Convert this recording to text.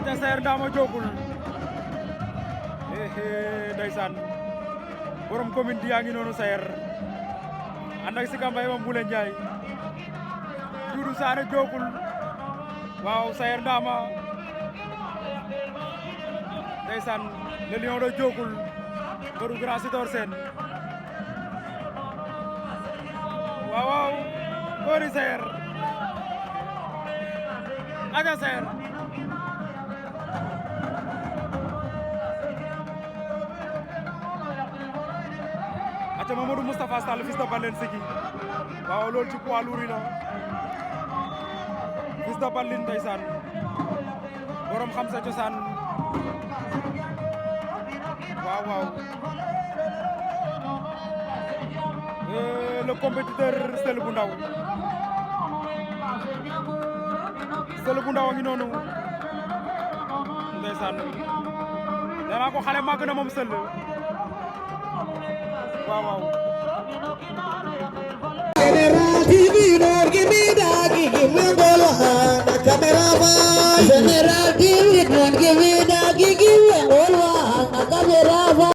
aca Sayer Ndama Diokul ndeysaan borom commune di yaa ngi noonu Sayer ànd ak Sika Mbaye moom Boulé Ndiaye Doudou Sané Diokul waaw Sayer Ndama ndeysaan le lion de Diokul boru Grand Sitor Sène waaw waaw góori Sayer aca Sayer aca Mamadou Moustapha Sall fils de Ballen Sigi waaw loolu ci poids lourd la fils de Ballen ndeysaan borom xam sa cosaan waaw waaw le compétiteur Sel bu ndaw a ngi noonu ndeysaan danaa ko xale màgg na moom Sel waaw waaw General TV don't give me doggy, give me bolo hand, cameraman. General TV don't give me doggy, give me bolo hand, cameraman.